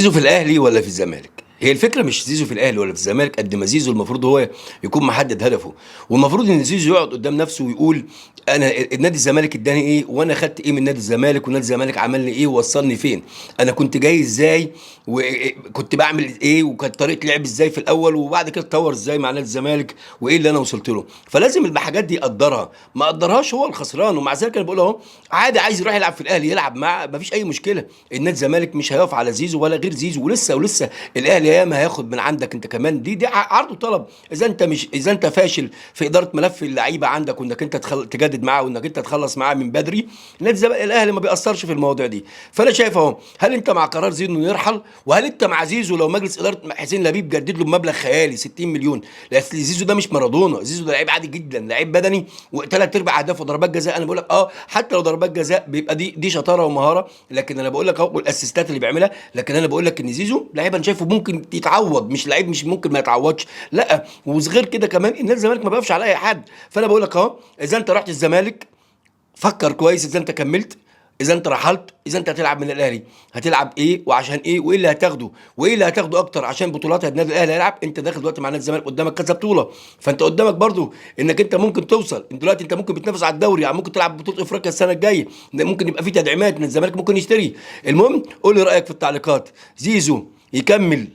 زيزو في الاهلي ولا في الزمالك؟ هي الفكرة مش زيزو في الاهلي ولا في الزمالك، قد ما زيزو المفروض هو يكون محدد هدفه، والمفروض ان زيزو يقعد قدام نفسه ويقول انا النادي الزمالك اداني ايه، وانا خدت ايه من نادي الزمالك، ونادي الزمالك عمل لي ايه ووصلني فين، انا كنت جاي ازاي وكنت بعمل ايه، وكانت طريقه لعب ازاي في الاول، وبعد كده اتطور ازاي مع نادي الزمالك، وايه اللي انا وصلت له. فلازم الحاجات دي يقدرها، ما قدرهاش هو الخسران. ومع ذلك انا بقول اهو عادي، عايز يروح يلعب في الاهلي يلعب، مع ما فيش اي مشكلة. النادي الزمالك مش هيقف على زيزو ولا غير زيزو، ولسه ولسه الاهلي ياما هياخد من عندك انت كمان. دي عرض وطلب. اذا انت مش اذا انت فاشل في ادارة ملف اللعيبة عندك، وانك انت تجدد معاه، وانك انت تخلص معاه من بدري، النادي الاهلي ما بيأثرش في المواضيع دي. فانا شايف اهو، هل انت مع قرار زيزو انه يرحل؟ وهل انت مع زيزو لو مجلس ادارة حسين لبيب جدد له بمبلغ خيالي 60 مليون؟ لأصل زيزو ده مش مارادونا، زيزو ده لعيب عادي جدا، لعيب بدني، وثلاث ارباع اهدافه ضربات جزاء. انا بقول لك حتى لو ضربات جزاء بيبقى دي شطارة ومهارة، لكن انا بقول لك اهو والاسيستات اللي بيعملها، لكن انا بقول لك ان زيزو لعيب انا شايفه ممكن يتعوض، مش لعيب مش ممكن ما يتعوضش، لا. وغير كده كمان النادي الزمالك ما بيقفش على اي حد. فانا بقول لك اهو، اذا انت رحت الزمالك فكر كويس، اذا انت كملت، اذا انت رحلت، اذا انت هتلعب من الاهلي هتلعب ايه وعشان ايه، وايه اللي هتاخده، وايه اللي هتاخده اكتر عشان بطولات النادي الاهلي هيلعب. انت داخل دلوقتي مع نادي الزمالك قدامك كذا بطوله، فانت قدامك برضو انك انت ممكن توصل. انت دلوقتي انت ممكن بتنافس على الدوري، يعني ممكن تلعب بطوله افريقيا السنة الجاية، ممكن يبقى في تدعيمات من الزمالك ممكن يشتري. المهم قول لي رايك في التعليقات، زيزو يكمل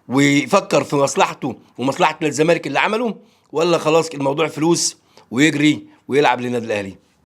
ويفكر في مصلحته ومصلحه نادي الزمالك اللي عمله، ولا خلاص الموضوع فلوس ويجري ويلعب للنادي الاهلي؟